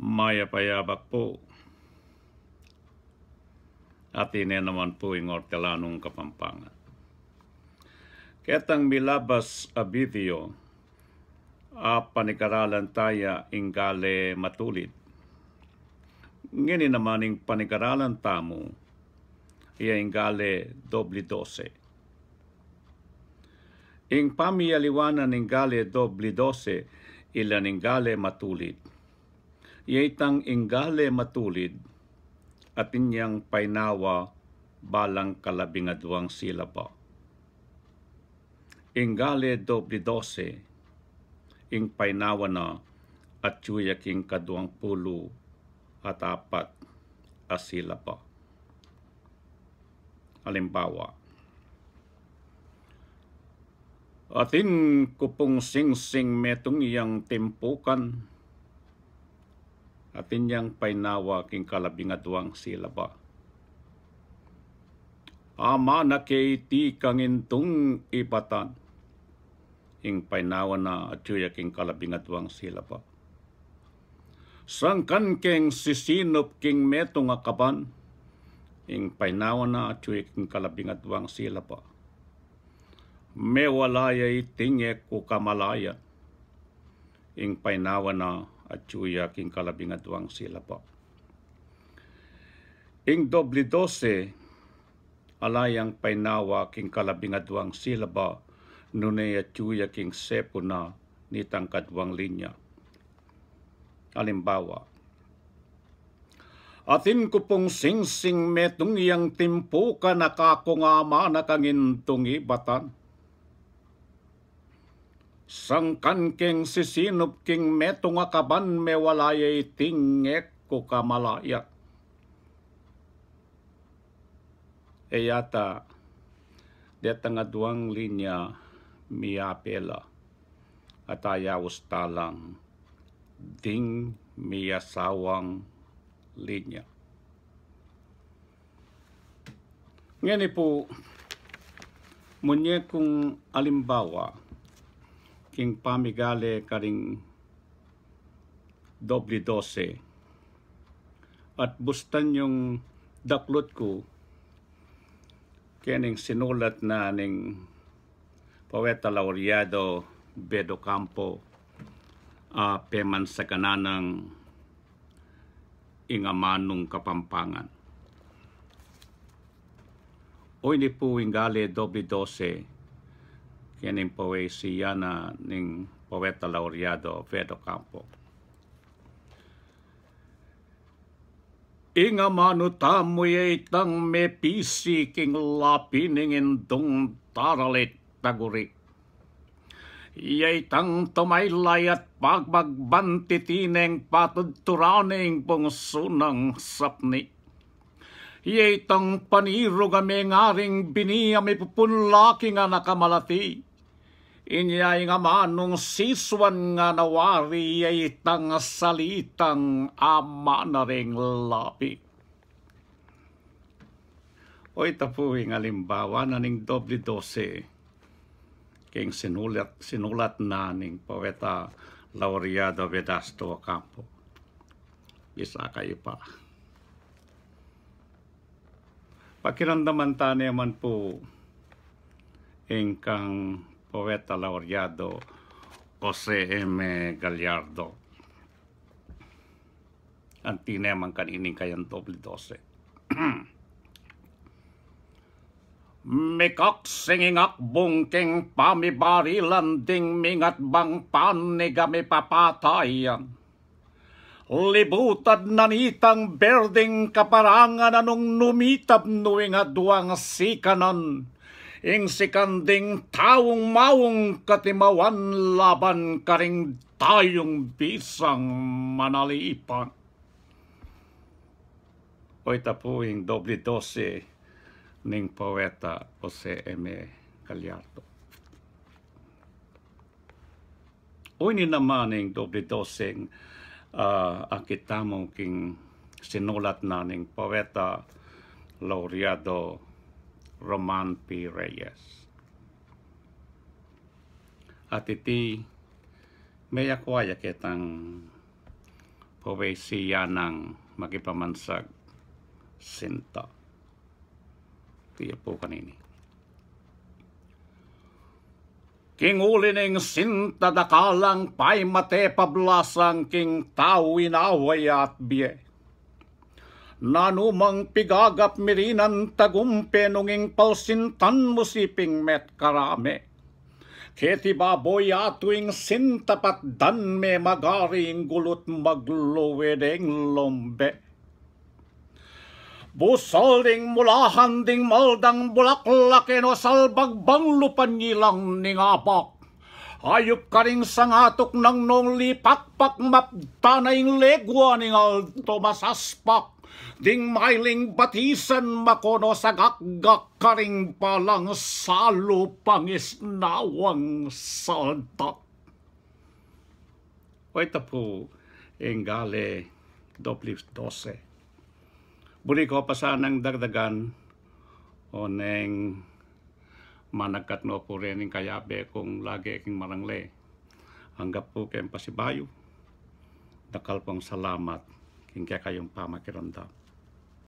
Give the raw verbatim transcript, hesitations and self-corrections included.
Mayap a yabak pu. At ine naman pu ing Ortelanung Kapampangan. Ketang milabas a video, a panikaralan taya ing gale matulid. Ngeni naman ing panikaralan tamu, iya ing gale doble dose. Ing pamiyaliwanan ning gale doble dose, ila ning gale matulid. Iya itang ing gale matulid, atin yang painawa balang kalabing aduang silaba. Ing gale doble dose, ing painawa na atyu ya king kaduang pulu at apat a silaba. Alimbawa, atin ku pung singsing metung yang timpukan, atin yang painawa king kalabing aduang silaba. Amana ke iti kang intung ibatan, ing painawa na atyu ya king kalabing aduang silaba. Sangkan keng sisinup king metung a kaban, ing painawa na atyu ya king kalabing aduang silaba. Mewala ya iting e ku kamalayan, ing painawa na atyu ya king kalabing aduang silaba. Ing doble dose, ala yang painawa king kalabing aduang silaba, nune atyu ya king sepu na nitang kaduang linya. Alimbawa, atin ku pung singsing metung yang timpukan a kakung amana kang intung ibatan. Sangkan keng sisinup king metung a kaban mewala ya iting e ku kamalayan. E yata, detang aduang linya miyapela, at ayaus ta lang ding miyasawang linya. Ngeni pu, munye kung alimbawa king pamigale karing doble dose, at bustan yung daklut ku kening sinulat na ning Poeta Laureado Bedo Campo, a pemansakanan nang Ing Amanung Kapampangan. O ini pu ing gale doble dose, kening poesia na ning Poeta Laureado Bedo Campo. Ing amanu tamu ya itang mepisi king lapi ning indung daralit taguri. Ya itang tumaylay at pagbagbanti tineng patudturan ning bungsu nang sapni. Ya itang panirug a mengaring bini a mipupunla king anak a malati. Inya ing amanung sisuan ngan a wari ya itang salitang amanu ring labi. O ita pu ing alimbawa na ning doble dose king sinulat, sinulat na ning Poeta Laureado Vedasto Ocampo. Bisa kayu pa. Pakiramdaman ta ne man pu ing kang Poeta Laureado Jose M. Gallardo. Anti ne man kanining kayang doble dose. Mikak singing akbung king pamibarilan ding mingat bang panig a mipapatayan. Libutad na nitang berding kaparangan a nung numitab nu ing aduang sikanan, ing sikan ding taung maung katimawan laban karing dayung bisang manalipan. O ita pu ing doble dose ning Poeta Jose M. Gallardo. O ini naman ing doble doseng, ah, akit tamu king sinulat na ning Poeta Laureado Roman P. Reyes. At iti, meyakwa ya ketang Poesiya nang makipamansag sinta. Tiya pu kanini. King uli ning sinta, dakalang paimate pablasang king tau, inawa ya at bie. Nanumang pigagap mirinan tagumpe, nung ing palsintan mu siping met karame. Keti babo ya tuing sinta patdan me, magaring gulut magluwe deng lumbe. Busal ding mulahan ding maldang bulaklak, e no salbagbang lupan ngilang ning abak. Ayup karing sangatuk nang nung lipakpak, mapta na ing legua ning aldo masaspak. Ding mailing batisan makono sagakgak karing balang salu pangisnawang saldak. O ita pu ing Gale doble dose. Buri ko pa sanang dagdagan, oneng managkat no pu reni ing kayabe kung lage king marangle. Angga pu keng pasibayu, dakal pung salamat king kekayung pamakiramdam.